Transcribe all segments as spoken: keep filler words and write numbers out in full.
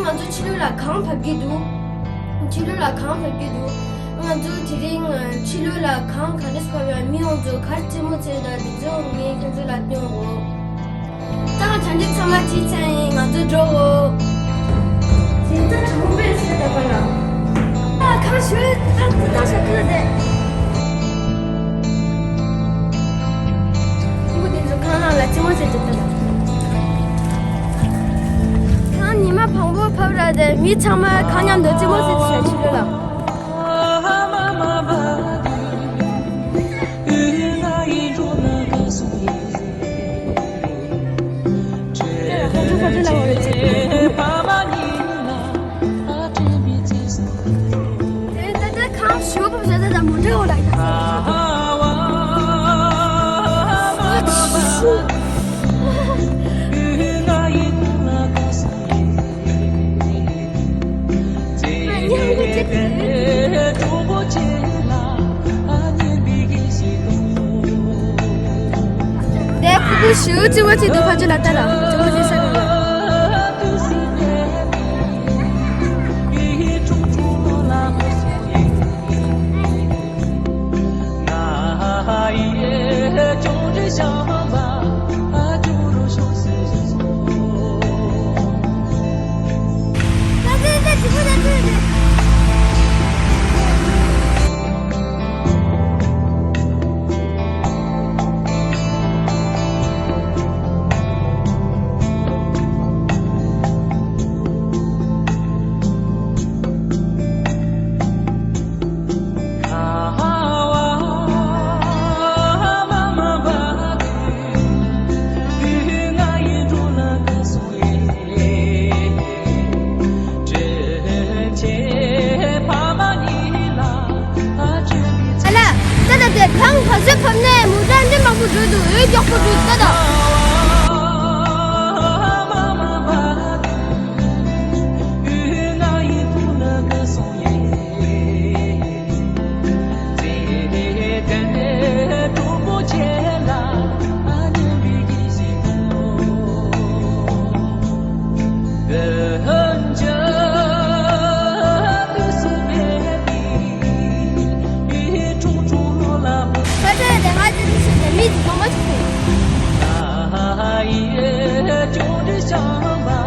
ང་ཚོ་ཕྱི་ལོགས་ལ་གངས་བབས་ཀྱི་འདུག་ཕྱི་ལོགས་ལ་གངས་བབས་ཀྱི་འདུག་ང་ཚོ་དེ་རིང་ཕྱི་ལོགས་ལ་གངས་ག་འདྲས་བབས་ཡོད། མི་ཡོངས་ཚོ་ག་རེ་རྩེད་མོ་རྩེ་དང་དེ་ཚོ་ངས་ཁྱེད་ཚོ་ལ་སྟོན་འོ། ད་ང་ཚོ་འདི་ཚང་མ་བྲིས་ཚར་ཡིན། ང་ཚོ་འགྲོ་འོ། དེ་ད་གྲོང་པའི་སེ་ད་པ་ལ། ཨ་ཁ་ཤོད་ད་ད་ཤ་ཁུ་དེ། ཁོ་དེ་ཚོ་ཁང་ནང་ལ་རྩེད་མོ་རྩེ་འདུག་ད། ཁང་ཉི་མ་བང་པོ་ཕབ་ར་དེ་མི་ཚང་མ་ཁང་མཉམ་དུ་རྩེད་མོ་རྩེ་འདུག་ཤ་ཁུ་ལ། དེ་ད་ལྟ་གང་ཞོགས་པ་བྱས་ད་ད་མོ་ཊའི་འོག་ལ་ཡིན། དེ་ཁུ་ཁུ་ཞུ་ཅི་བ་ཅི་དུ་ཕ་ཅི་ལ་ལྟ་ར་ཅི་བ་ཅི་ས་ར། ཨ་ལ། ད་ལྟ་དེ་གངས་ག་ཚོད་བབས་ནས་མོ་ཊ་འདི་མང་པོ་འགྲོ་འདུག་འོད་མགྱོགས་པོ་འགྲོ་འདུག་ད་ལྟ། ཁ་ཁྲལ་དེ་ང་ཚོ་ཚོ་ཞིག་དང་མི་དེ་ཚང་མ་ཞིག་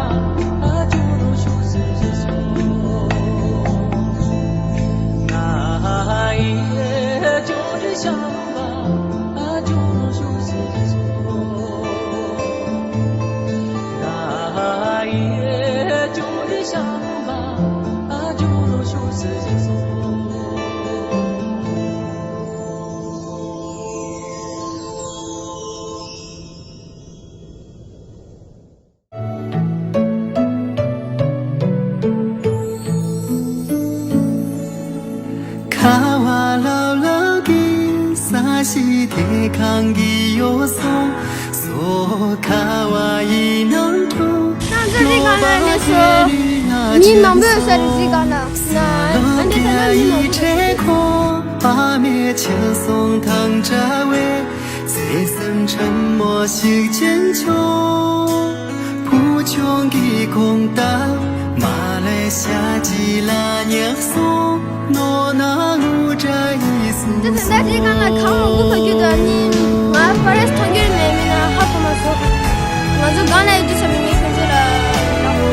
ཁ་བ་ལའོ་ལའོ་གི་ས་ཞི་དེ་གང་གི་ཡོ་སོང་སོ་ཁ་བ་ཡི་ནང་དུ། ཁྱེད་ཚོ་རི་སྒང་ལ་སླེབས་སོང་། མི་མང་པོ་ཡོད་ས་རེད་རི་སྒང་ལ། ན་ཨ་འདྲས་ད་ལྟ་མི་མང་པོ་ཡོད་ས་རེད། བ་མེད་ཆེ་སོང་དང་འདྲ་བའི། བརྩེ་སེམས་ཕྲ་མོ་ཞིག་ཅན་ཆོག་བུ་ཆུང་གི་གོང་ལྟར་མ་ལེ་ཤ་ཅི་ལ་ཉག་སོང་ནོ་ན་ངུ་དྲ་ཡི་སུ། དེ་ད་ལྟ་རི་སྒང་ལ་གངས་མང་པོ་བབས་ཀྱི་འདུག་ཨ་ནི་ང་ཕ་རེས་མཐོང་རྒྱུ་མེད་མིན་ན་ཧ་གོ་མ་སོང་། ང་ཚོ་སྒང་ལ་ཡོད་དུས་ས་མི་ངས་ཁྱོད་ཚོ་ལ་ལབ་འོ།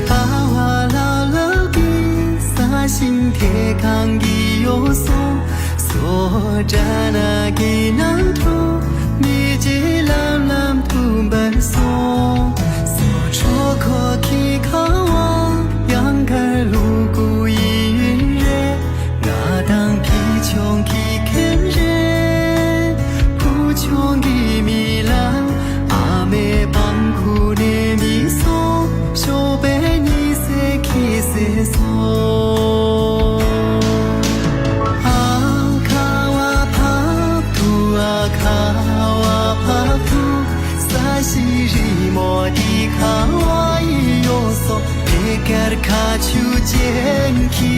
ཁ་བ་ལ་ལ་གི་ས་ཞིང་དེ་གང་གི་ཡོ་སོ་སོ་དྲ་ན་གི་ནང་དུ་མི་ཅི་ལམ་ལམ་དུ་འབར་སོང་སོ་ཁྲོ་ཁོ་ཁི་ཁ་བ་ཡང་གར་ལུ་གུ་ཡི་ཡུན་རེ། ང་དང་ཁྱི་ཆུང་ཁྱི་ཁེན་རེ། བུ་ཆུང་གི་མི་ལ་ཨ་མའི་པང་ཁུ་ནས་མི་སོང་ཞོགས་པའི་ཉི་ཟེར་ཁྱི་ཟེར་སོང་། ཨ་ཁ་བ་ཕག་ཐུ་ཨ་ཁ་བ་ཕག་ཐུ། ས་གཞི་རི་མོ་འདི་ཁ་བ་ཡི་ཡོ་སོ། དེ་གར་ཁ་ཆུ་ཅན་གྱི་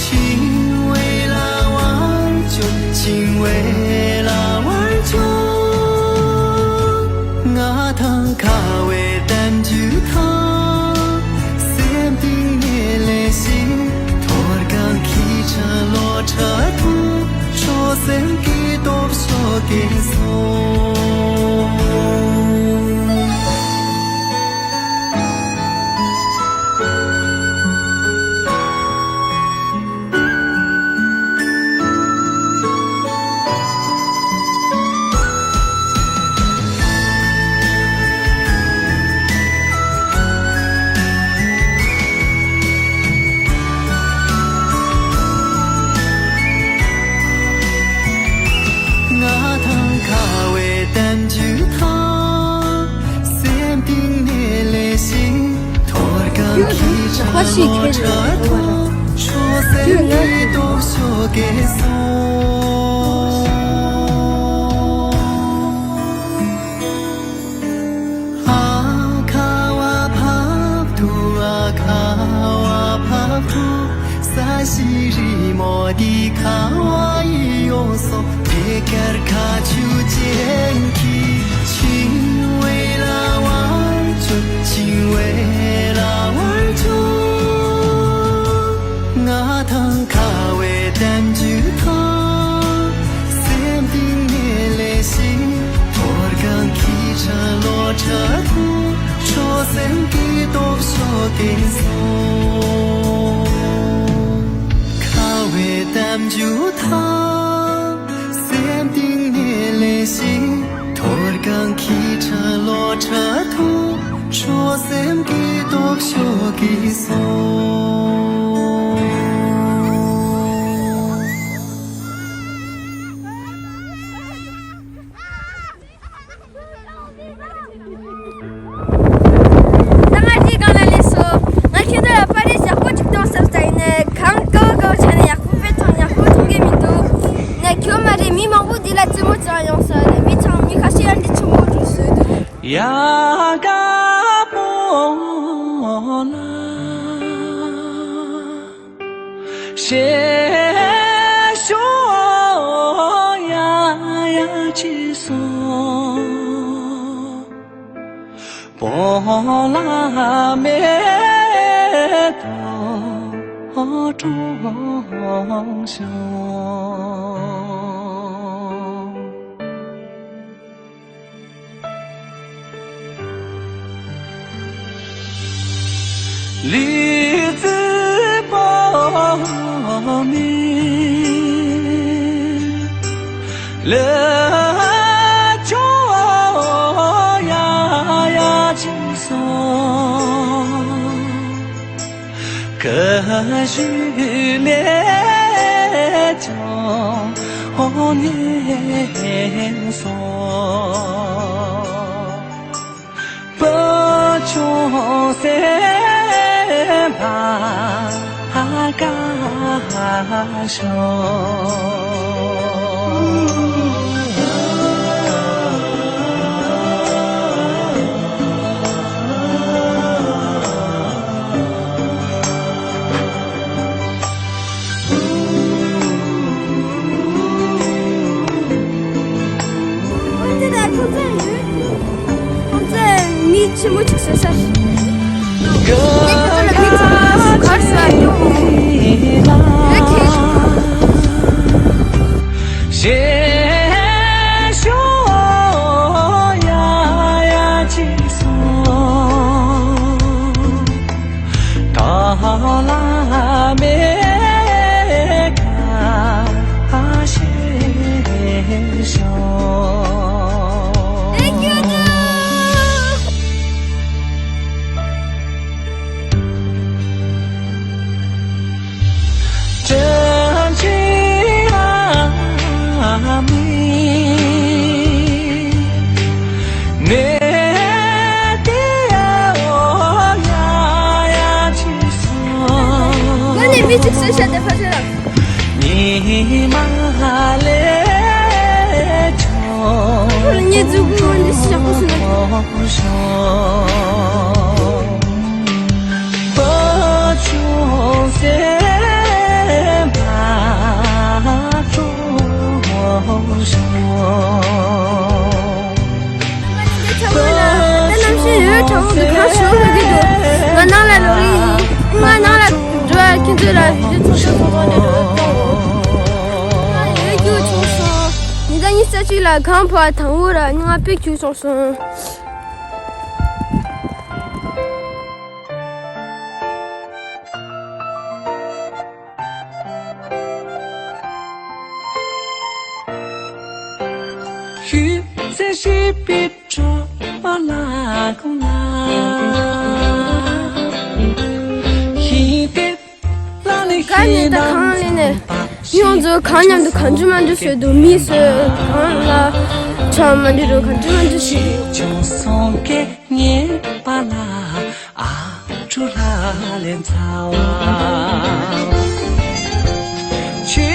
ཆིང་ཝེ་ལ་བར་ཅུང་ཆིང་ཝེ་ལ་ ང་དང་ཁ་བའི་གཏམ་རྒྱུད་དང་། སེམས་གཏིང་ནས་ལས་ཤིག་ཐོར་གང་ཁྱི་ཁྲ་ལོ་ཁྲ་ཐོ། ཆོག་སེམས་ཀྱི་སྟོབས་ཤོག་གེ་སོང་། ཨ་ཁ་བ་ཕབ་ཐུ། ཨ་ཁ་བ་ཕབ་ཐུ། ས་གཞི་རི་མོ་འདི་ཁ་བ་ཡི་ཡོང་སོང་། དེ་གར་ཁ་ཆུ་ཅན་གྱི་ཆིང་ཝེ་ལ་བར་ཆོ། ཆིང་ཝེ་ལ་བར་ཆོ། ང་དང་ཁ་བའི་གཏམ་རྒྱུད་དང་། སེམས་གཏིང་ནས་ལས་ཤིག་ཐོར་གང་ཁྱི་ཁྲ་ལོ་ཁྲ་ཐུ། ཆོག་སེམས་ཀྱི་སྟོབས་ཤོག་གེ་སོང་། ཁ་བའི་གཏམ་རྒྱུད་དང་། སེམས་གཏིང་ནས་ལས་ཤིག་ཐོར་གང་ཁྱི་ཁྲ་ལོ་ཁྲ་ཐུ། ཆོག་སེམས་ཀྱི་སྟོབས་ཤོག་གེ་སོང་། ད་ང་འདི་གང་ལ་སླེབས་སོང་། ང་ཁྱེད་ཚོ་ལ་པར་རིས་ཡག་པོ་ཅིག་གཏོང་བསམ་ས་ཡིན་ནའི། གང་དཀའ་བ་དཀའ་བ་བྱས་ནས་ཡག་པོ་དཔེ་ཐོན། ཡག་པོ་མཐོང་གི་མི་འདུག་ང་ཁྱོད་མ་རེད། མི་མང་པོ་འདི་ལ་རྩེད་མོ་རྩེ་ཡོང་ས་རེད། མི་ཚང་མི་ཁ་ཤས་ཡང་འདི་ཆུང་མོ་འགྲོ་སྲོལ་འདུག་ཡ་དགའ་པོ་ལ། ཞེས་ཤོག་ཡ་ཡ་ཅི་སོང་། བོ་ལ་མེ་ཏོག་གྲོང་ཤོག་ལི་ཙི་པོ་མི་ལ་ཅོ་ཡ་ཡ་ཅི་སོང་། ཀ་ཞུ་ལེ་ཅོ་ནེ་སོང་། བུ་ཆུང་སེམས་པ་དགའ་ཤོག་ཁོང་ཚོས་མི་ཆེན་པོ་ཅིག་བཟོས་ས་རེད། དེ་ཁོ་ཚོ་ལ་མི་ཆེན་པོ་གར་སོང་ཡོང་། ལ་ཁེ་ཞེས་ཤོག་ཡ་ཡ་ཅི་སོང་། ད་ལ་མེད་ཁ་ཤས་ཤོག་ཅན་ཅི་ཨ་མི་ནེ་ཏི་ཨ་ཨོ་ཡ་ཡ་ཅི་སོང་། ང་ནི་མི་གཅིག་བཟོས་བྱས་ཏེ་ཕ་ཆེ་ར། ཉི་མ་ལས་ཆོག་ཁོ་ལ་ངའི་མཛུབ་གུ་འོན་ཏེ་ཞག་པོ་སུ་ན། བུ་ཆུང་སེམས་པ་སྐྱོ་ཤོག་ད་གནམ་གཤིས་ཡོད་གྲང་མོ་འདུག་གང་ཞིག་ལྷོད་ཀྱི་འདུག་ང་ནང་ལ་ལོག་གི་ཡིན། ང་ནང་ལ་འགྲོ་བ་ཁྱེད་ཚོ་ལ་བི་ཌིའོ་ཚོང་ཚོང་ཚོང་ཚོང་ནས་འགྲོ་གི་འདུག་ང་ཡོད་རྒྱུ་བྱུང་སོང་། ཉི་ཟླ་ཉི་ཤུ་ གཅིག་ལ་གང་ཕོ་དང་བོ་ར་ང་པེ་ཁྱུག་སོང་སོང་། ཤུལ་ཚེ་ཤེས་པའི་གྲོགས་པོ་ལ་དགོངས་ལ། ཤིང་རྟའི་ལ་ནི་ག་ནས་ད་གང་ལས་ནས་ཡོང་ཚོ་གང་མཉམ་དུ་གང་འཇུ་མ་འཇུ་བཟོས་འདུག་མི་བཟོས་གང་ལ་ཆ་མ་འདྲི་རུ་གང་འཇུ་མ་འཇུ་བྱེད། ཆུང་སོང་སྐད་ཉན་པ་ལ་ཨ་ཁྲུ་ལ་ལེན་ཚ་བ། ཆུ་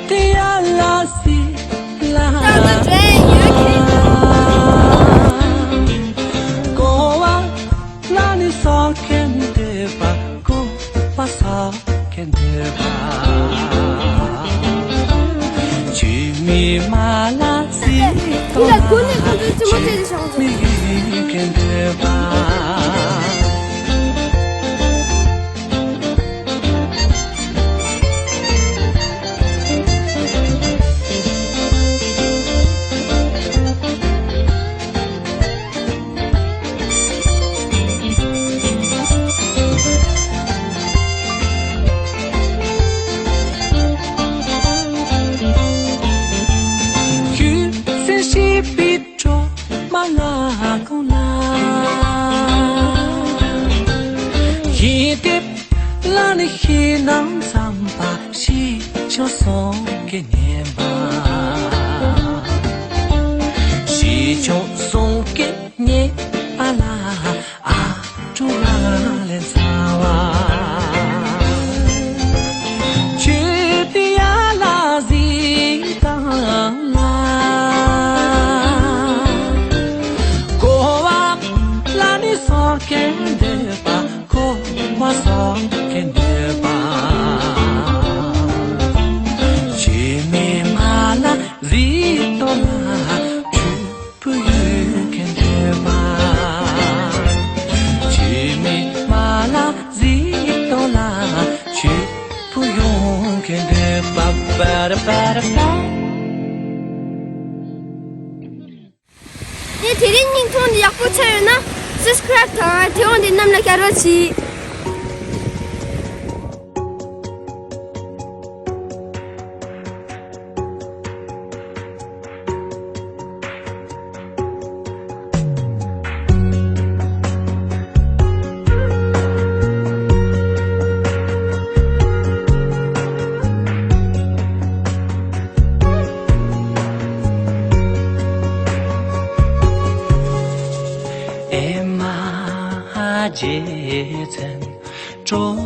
དེ་ཡ་ལ་སི་ལ། ད་ད་འདྲེ་ཡོད་ཁྱེད། ཀོ་བ་ལ་ནི་སོག་གན་དེ་པ་ཀོ་བ་སོག་གན་དེ་པ། ཆུ་མི་མ་ལ་སི་ཏོ་ལ་ཆུ་མི་གན་དེ་པ། ཁྱུ་སེ་ཤི་པི་ཀྲོ་མ་ལ་གོང་ལ། ཤི་དེབ་ལ་ནི་ཤི་ནང་བསམ་པ་ཤི་ཆོག་སོང་གི་ཉན་པ། ཤི་ཆོག་སོང་གི་ཉན་པ་ལ་ཨ་ཀྲུ་ལ་ལེ་ཚ་བ། ཆུ་དེ་ཡ་ལ་ཟི་དང་ལ། ཀོ་བ་ལ་ནི་སོག་གན་དེ་པ། ཀོ་བ་སོག་གན་དེ་པ། ཆུ་མི་མ་ལ་ཟི་ཏོ་ལ་ཆུ་བུ་ཡུ་གན་དེ་པ། ཆུ་མི་མ་ལ་ཟི་ཏོ་ལ་ཆུ་བུ་ཡུ་གན་དེ་པ་པ་ར་པ་ར་པ། དེ་དེ་རིང་སྙིང་ཐུང་འདི་ཡག་པོ་ཆགས་ཡོད་ན་སབ་སི་ཀ་རབ་དང་དེ་འོང་དེ་རྣམས་ལ་བསྐྱར་རོགས་གྱིས། ཨེ་མ་རྗེ་བཙུན་སྒྲོལ་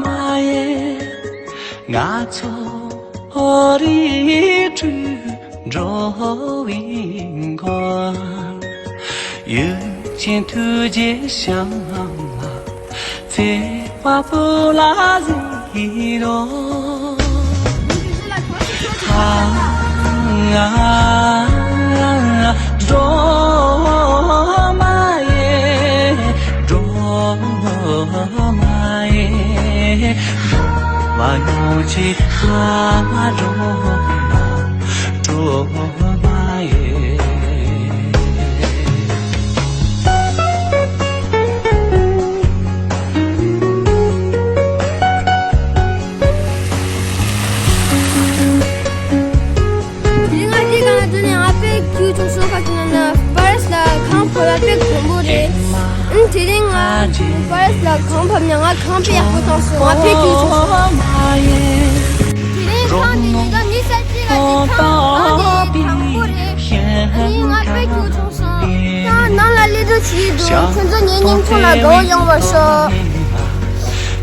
མ་ཡེ། ང་ཚོ་རིགས་དྲུག་འགྲོ་བའི་མགོན། ཡུལ་ཆེན་ཐུགས་རྗེ་ཞིང་ལ་བརྩེ་བ་ཕུལ་ལ་གཟིགས་རོགས། སྒྲོལ་མ་ཡེ། སྒྲོལ་མ་ཡེ། སྒྲོལ་མ་ཉོན་ཅིག་ཨ་མ་སྒྲོལ་མ། སྒྲོལ་མ་ཡེ། དེ་རིང་ང་འདི་གང་ལ་འགྲོ་ནས་ང་དཔེ་སྐྱིད་ཆུང་སོ་ཁ་ཅིག་ན་ན་པ་རེས་ལ་གང་ཕོ་ལ་དཔེ་དགོན་པོ་རེད། ཨང་དེ་རིང་ང་པ་རེས་ལ་གང་ཕབ་ན་ང་གང་དཔེ་ཡག་པོ་བཏང་སོང་། ང་དཔེ་སྐྱིད་ཆུང་སོང་། དེ་རིང་ཁང་དེ་ཉིན་ཀ་མི་ས་གཅིག་ལ་གཅིག་ཁང་ཨང་དེ་དང་པོ་རེད། ཨ་ནི་ང་དཔེ་སྐྱིད་ཆུང་སོང་། ད་ནང་ལ་སླེབས་དུས་བྱིས་འདུག་ཁྱོད་ཚོ་ངའི་བརྙན་ཐུང་ལ་དགའ་བོ་ཡོང་བར་ཤོག་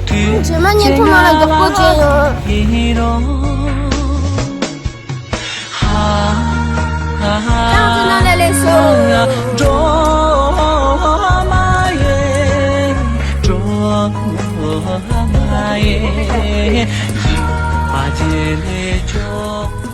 རྗེས་མ་བརྙན་ཐུང་ནང་ལ་མགྱོགས་པོ་མཇལ་ཡོང་། ཀྱང་ཚོ་ནང་ལ་ལས་སོ། སྒྲོལ་མ་ཡེ། སྒྲོལ་མ་ཡེ། ཡིད་པ་བརྗེད་ལས་སྐྱོ།